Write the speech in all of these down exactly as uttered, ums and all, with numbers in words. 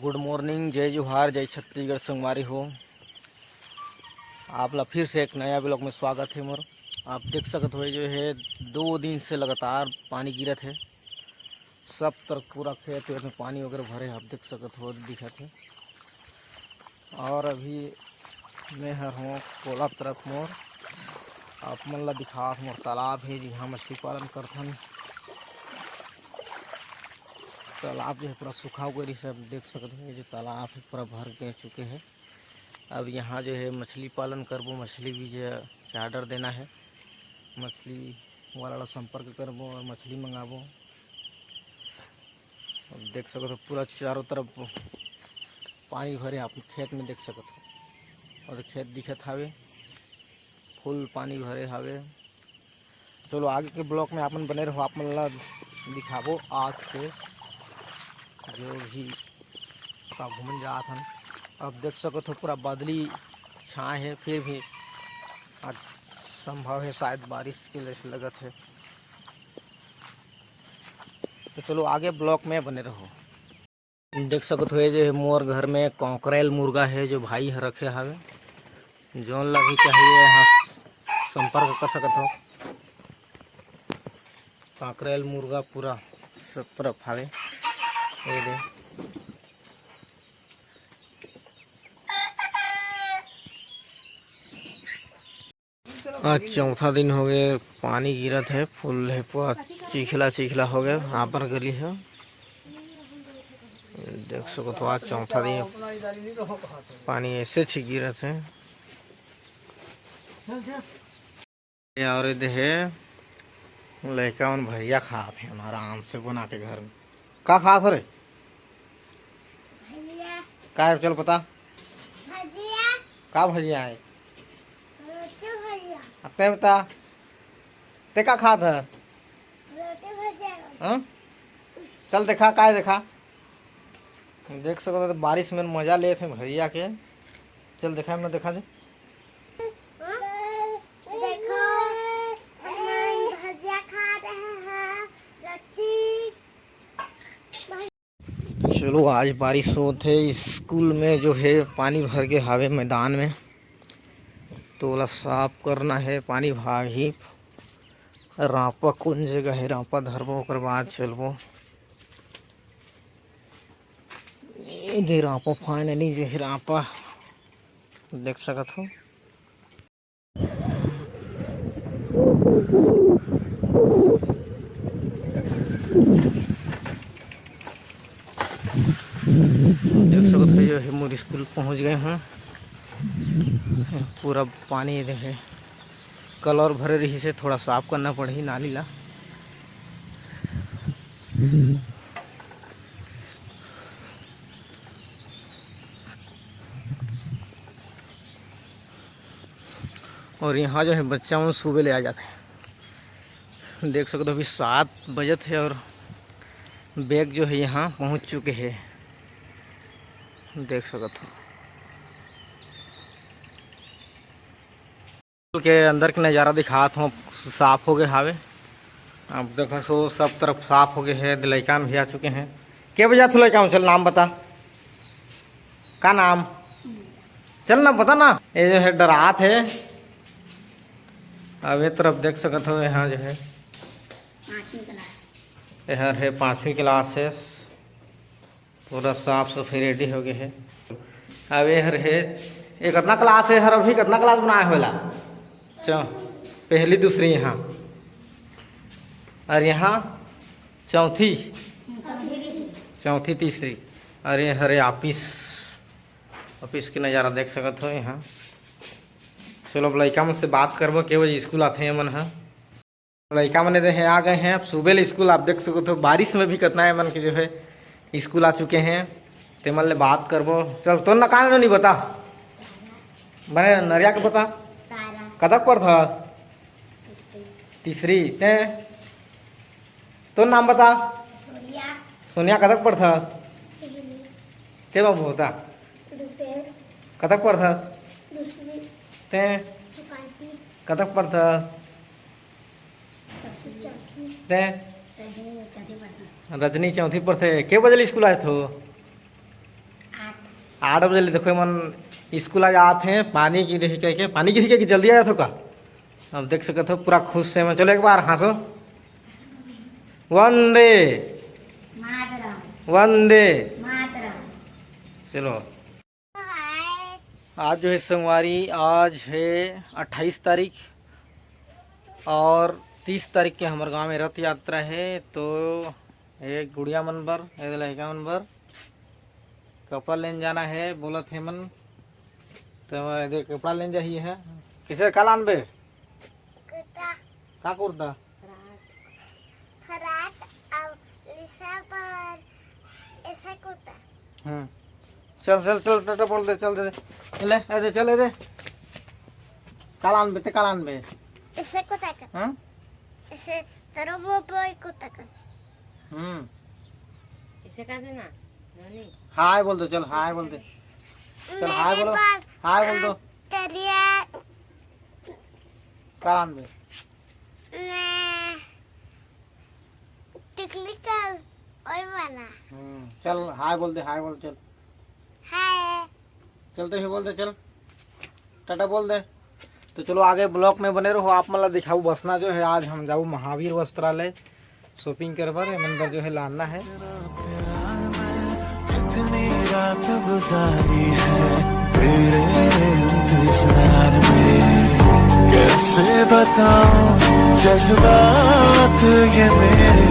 Good morning, जय जोहार, जय छत्तीसगढ़ संगवारी हो। आप ला फिर से एक नया vlog में स्वागत है मोर। आप देख सकत हो, जो है, दो दिन से लगातार पानी गिरत है, सब तरफ पूरा खेत वेत में पानी वगैरह भरे, आप देख सकत हो, दिखत है। और अभी मैं हर हूँ कोला तरफ मोर, आप मन ला दिखात मोर तालाब है, जिहाँ मछली पालन करथन। तालाब जो है पूरा सूखा हुआ रही, सब देख सकते हैं, जो तालाब है पूरा भर गए चुके हैं। अब यहाँ जो है मछली पालन करबो, मछली भी जो है order देना है, मछली वाला ला संपर्क करबो और मछली मंगाबो। अब देख सकत हो पूरा चारों तरफ पानी भरे, आप खेत में देख सकत हो, और खेत दिखत हावे, full पानी भरे हावे। चलो आगे के vlog में आप मन बने रहो, आप मन ला दिखाबो आज के जो भी का घूमन जात हन। अब देख सकत हो पूरा बादली छाए है, फिर भी आज संभव है शायद बारिश के जैसे लगत है। तो चलो आगे vlog में बने रहो। देख सकत हो, ये जो है मोर घर में कॉकरेल मुर्गा है, जो भाई ह रखे हावे। जोन ला भी चाहिए, यहाँ संपर्क कर सकत हो। कॉकरेल मुर्गा पूरा सब तरफ हावे। ये दे। आज चौथा दिन हो गए, पानी गिरत है, full है, पूरा चिखला चिखला हो गया, आपर गली है। देख सकत हो, आज चौथा दिन पानी ऐसे छी गिरत है। ये और ये दे है, लइका मन भजिया खात है आराम से बना के घर में। का खात हो रे? भजिया। का है, चल बता। भजिया। का भजिया है? रोटी भजिया। आ, ते बता, ते का खात है? रोटी भजिया। हाँ? चल देखा, काय देखा? देख सकत हो, बारिश में मजा लेत हे भजिया के। चल देखा, मैं देखा दे। देखो, हमन भजिया खा रहे हैं, रोटी। तो चलो, आज बारिश होत है, स्कूल में जो है पानी भर के हावे मैदान में, तो ओला साफ करना है, पानी भागही। रापा कौन जगह है, रापा धरबो, ओकर बाद चलबो। ये दे रापा, finally जो है रापा देख सकत हो। देख सकत हो, ये मोर स्कूल पहुंच गए हैं। पूरा पानी रहे, कलर भरे रही से थोड़ा साफ करना पड़ही नाली ला। और यहाँ जो है बच्चा मन सुबह ले आ जाते हैं। देख सकते हो अभी सात बजत है और बैग जो है यहाँ पहुँच चुके हैं। देख सकते हो के अंदर के नज़ारा दिखात हूँ, साफ हो गए हावे। अब देखो सो सब तरफ साफ हो गए है, लइका भी आ चुके हैं। के बजे आथो लइका? चल नाम बता, का नाम? चल ना बता ना। ये जो है डरात है। अब ये तरफ देख सकत हो, यहाँ जो है पाँचवीं क्लास। यहाँ है पाँचवीं क्लास है, पूरा साफ सफाई रेडी हो गए है। अब ये हर है, ये कितना क्लास है हर? अभी कितना क्लास बनाए होला? चौ पहली दूसरी यहाँ, और यहाँ चौथी, चौथी तीसरी। और ये हरे ऑफिस, ऑफिस के नज़ारा देख सकत हो यहाँ। चलो अब लइका मन से बात करबो, के बजे स्कूल आथे ये मन ह। लइका मन दे हैं, आ गए हैं अब सुबह ले स्कूल। आप देख सकत हो बारिश में भी कितना ये मन के जो है स्कूल आ चुके हैं। ते मन ले बात करबो। चल तोर ना का नहीं बता, बने नरिया के बता। तारा। कतक पढ़थस? तीसरी। तीसरी। ते तोर नाम बता। सोनिया। सोनिया कतक पढ़थस? पहली। ते बाबू बता। रुपेश। कतक पढ़थस? दूसरी। ते? सुकांति। कतक पढ़थस? चौथी। चौथी। ते? रजनी चौथी पढ़थस। रजनी चौथी पढ़थे। के बजे ले स्कूल आए थो? आठ बजे ले देखो, एमन स्कूल आ जात हे, पानी गिरही कहिके। पानी गिरही कहिके जल्दी आ जात हो का? अब देख सकत हो, पूरा खुश हे एमन। चलो एक बार हाँसो, वंदे मातरम। वंदे मातरम। चलो, आज जो है संगवारी, आज है अट्ठाईस तारीख और तीस तारीख के हमर गांव में रथ यात्रा है। तो ये गुड़िया मन बर, ये लड़का मन बर कपड़ा लेन जाना है, बोलत हे मन। तो ये दे कपड़ा लेन जाही है। किसे का लानबे? कुर्ता। का कुर्ता? फराक। फराक और ऐसा पर ऐसा कुर्ता। हम्म। चल, चल, चल, टाटा बोल दे, चल दे। ले, ए दे, चल, ए दे। का लानबे, ते का लानबे? ऐसे कुर्ता कर। हाँ? ऐसे तरो वो पर कुर्ता कर। हम्म। ऐसे कर देना, नोनी। हाय बोल दो, चल, हाय बोल दे। चल, मेरे हाय बोलो, पास, हाय बोल दो। आ, तरिया। का लानबे? मैं टिकली का ओए वाला। हम्म, चल हाय बोल दे, हाय बोल, चल। हाय। चलते ही बोल दे, चल टाटा बोल दे। तो चलो आगे ब्लॉग में बने रहो, आप मन ला दिखाऊ बसना जो है, आज हम जाऊ महावीर वस्त्रालय शॉपिंग करबर, एमन बर जो है लाना है। कितनी रात गुजारी है तेरे इंतजार में, कैसे बताऊं जज्बात ये मेरे,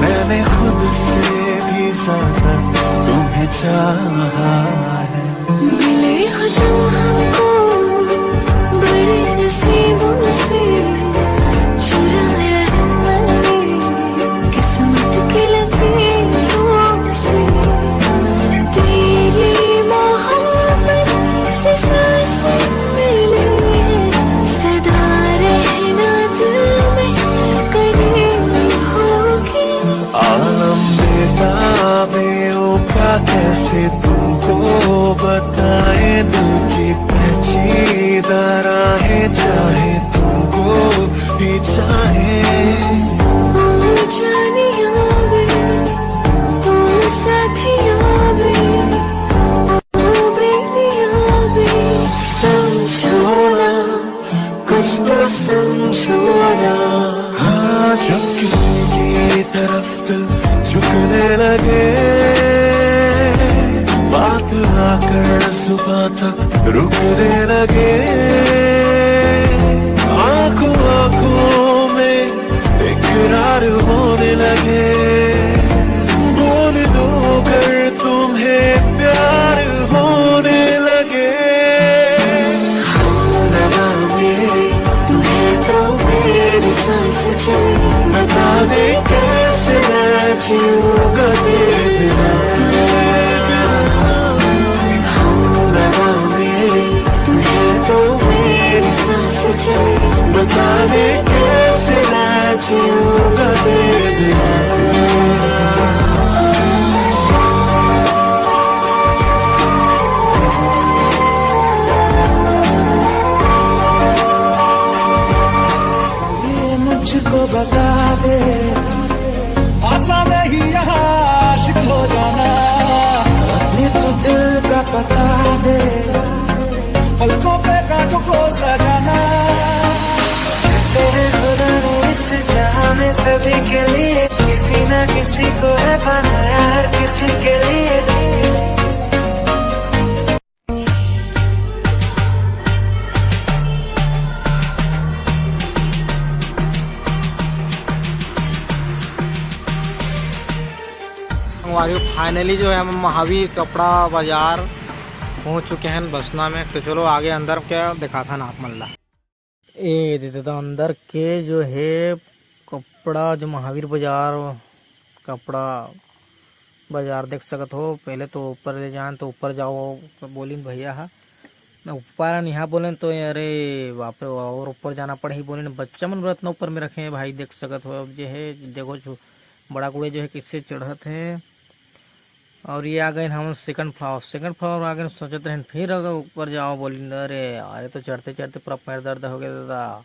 मैंने खुद से भी ज्यादा तुम्हें चाहा है। मिले हो तुम हमको बड़े नसीबों से, चुराया है मैंने किस्मत के लकीरों से। तेरी मोहब्बत से सांसें मिली हैं, सदा रहना दिल में करीब होगी। आलम बेताबे का कैसे तुमको बताए, दिल की पेचीदा राहें, चाहे तुमको भी चाहे। ओ जानिया वे, ओ साथिया वे, ओ बेलिया वे, समझो ना, कुछ तो समझो ना। हाँ, जब किसी की तरफ दिल झुकने लगे, बात आकर जुबां तक रुकने लगे, आंखों आंखों में इकरार होने लगे। बोल दो अगर तुम्हें प्यार होने लगे। हमनवा मेरी, तू है तो मेरी सांस चली, बता दे कैसे मैं जीऊंगा तेरे बिना। हमनवा मेरी, तू है तो मेरी सांस चली, बता दे कैसे मैं जीऊंगा तेरे बिना। ये मुझको बता दे, आसान नहीं यहाँ आशिक हो जाना। अपने तो दिल का पता दे, पलकों पे कांटों को सजाना। तेरे खुदा ने इस जहां में सभी के लिए किसी ना किसी को है बनाया, हर किसी के लिए। संगवारी हो, finally जो है हम महावीर कपड़ा बाजार पहुंच चुके हैं बसना में। तो चलो आगे अंदर क्या दिखाथन आप मन ला। ए दे दादा, अंदर के जो है कपड़ा, जो महावीर बाजार कपड़ा बाजार देख सकत हो। पहले तो ऊपर ले जान, तो ऊपर जाओ बोलिन भैया हा। मैं ऊपर निहा बोलेन तो अरे बाप रे, और ऊपर जाना पड़ही बोलेन। बच्चा मन रत्न ऊपर में रखे हैं भाई, देख सकत हो। अब जे है देखो छु-, बड़ा गुड़े जो है किससे चढ़त है। और ये आ गए हमन सेकंड फ्लोर। सेकंड फ्लोर आ गए, सोचत रहन फिर अगर ऊपर जाओ बोलिन, अरे यार ये तो चढ़ते चढ़ते पूरा पैर दर्द हो गया दादा।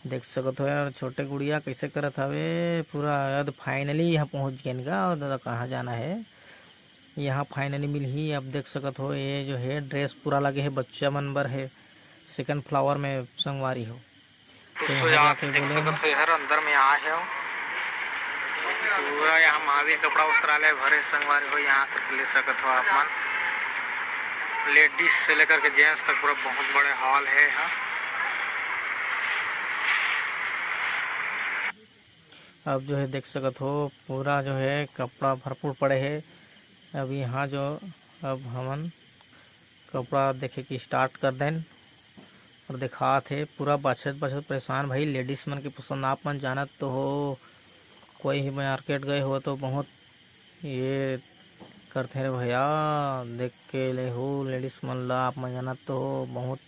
देख सकत हो यार, छोटे गुड़िया कैसे करत हवे पूरा। यार, finally यहाँ पहुँच गए का, और दादा कहाँ जाना है? यहाँ finally मिलही। अब देख सकत हो, ये जो है dress पूरा लगे है, बच्चा मन बर है, second floor में संगवारी हो। तो तो यहाँ जाके देख सकत हो, एहर अंदर में आए हे। पूरा यहाँ महावीर कपड़ा वस्त्रालय भरे संगवारी हो, यहाँ तक ले सकत हो आप मन। लेडीज से लेकर के जेंट्स तक पूरा बहुत बड़े हॉल है यहाँ। अब जो है देख सकत हो, पूरा जो है कपड़ा भरपूर पड़े है। अब यहाँ जो, अब हमन कपड़ा देखे के start कर देन और दिखात हे पूरा बछत बछत परेशान भाई। लेडीज मन के पसंद आप मन जानत तो हो, कोई ही मार्केट गए हो तो बहुत ये करथे रे भैया, देख के ले हो लेडीज मन ला आप मन जानत तो हो, बहुत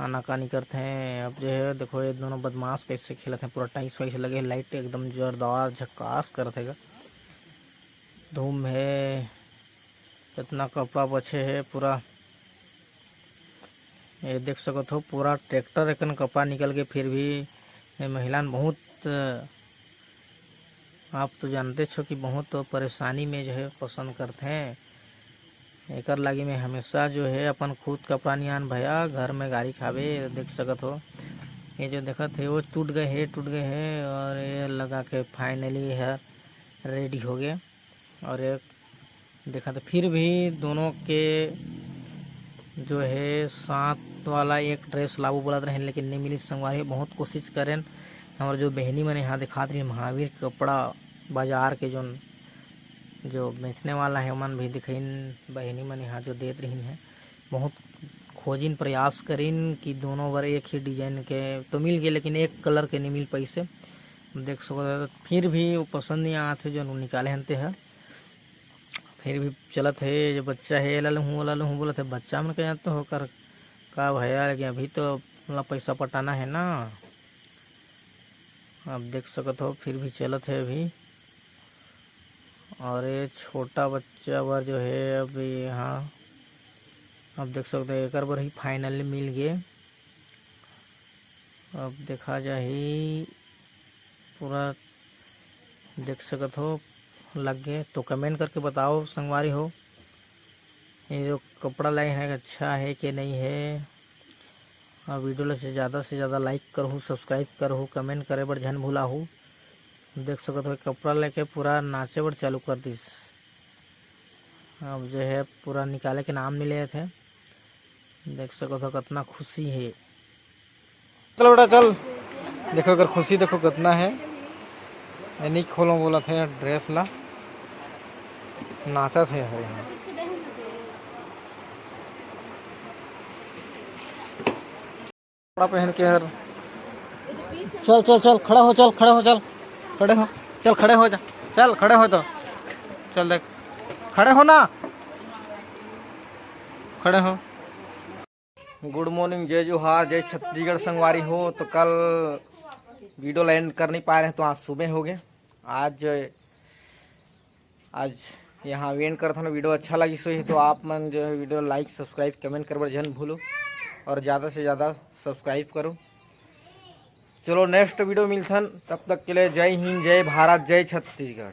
आनाकानी करथे। अब जो है देखो, ये दोनों बदमाश कैसे खेलत हैं, पूरा टाइल्स वाइल्स लगे हे, लाइट एकदम जोरदार झक्कास करत हे गा। धूम हे, इतना कपड़ा बचे हे पूरा। ये देख सकत हो, पूरा ट्रैक्टर एकन कपड़ा निकल के, फिर भी ये महिलान बहुत, आप तो जानते छो कि बहुत परेशानी में जो है पसंद करथे। एकर लागी मैं हमेशा जो है अपन खुद कपड़ा नियान भैया घर में गारी खाबे। देख सकत हो, ये जो देखत हे वो टूट गए हे, टूट गए हे और ये लगा के finally है रेडी हो गए। और एक देखा तो फिर भी दोनों के जो है साथ वाला एक ड्रेस लाबो बोलत रहेन, लेकिन नहीं मिलिस संगवारी। बहुत कोशिश करेन, हमर जो बहिनी मन यहाँ दिखात रही महावीर कपड़ा बाजार के जोन जो बेचने वाला है, ओमन भी दिखाइन, बहिनी मन यहाँ जो देत रहिन है, बहुत खोजिन, प्रयास करिन कि दोनों बर एक ही डिजाइन के तो मिल गए, लेकिन एक कलर के नहीं मिल पाइसे। देख सकत हो, फिर भी वो पसंद नहीं आत हे, जो निकाले हन ते ह। फिर भी चलत हे, जो बच्चा हे, "एला लूहूँ, ओला लूहूँ," बोलत हे। बच्चा मन के यहाँ तो होकर का भैया, लेकिन अभी तो ओला पैसा पटाना है ना। आप देख सकत हो, फिर भी चलत हे अभी। और ये छोटा बच्चा बर जो है, अब यहाँ आप देख सकते हो, एकर बर ही finally मिल गए। अब देखा जाही, पूरा देख सकत हो, लग गए तो comment करके बताओ संगवारी हो, ये जो कपड़ा लाइन है अच्छा है कि नहीं है। और वीडियो ला से ज़्यादा से ज़्यादा like करहू, subscribe करहू, comment करे बर झन भुलाहू। देख सकत हो, कपड़ा लेके पूरा नाचे बर चालू कर दिस। अब जो है पूरा निकाले के नाम नहीं लेत हे। देख सकत हो कितना खुशी हे। चल बेटा चल, देखो एकर खुशी देखो कितना हे। ये नहीं खोलो बोलत हे ड्रेस ला, नाचत हे हरे। कपड़ा पहन के हर। चल चल चल, खड़ा हो, चल खड़ा हो, चल खड़े हो, चल खड़े हो जा, चल खड़े हो तो, चल देख, खड़े हो ना, खड़े हो। Good morning, जय जोहार, जय छत्तीसगढ़ संगवारी हो। तो कल वीडियो ला एंड कर नहीं पाए रहे, तो आज सुबह हो गए। आज आज यहाँ एंड करथन। वीडियो अच्छा लगिस होही तो आप मन जो है वीडियो like, subscribe, comment कर बर झन भूलो और ज़्यादा से ज़्यादा subscribe करो। चलो नेक्स्ट वीडियो मिलथन, तब तक के लिए जय हिंद, जय भारत, जय छत्तीसगढ़।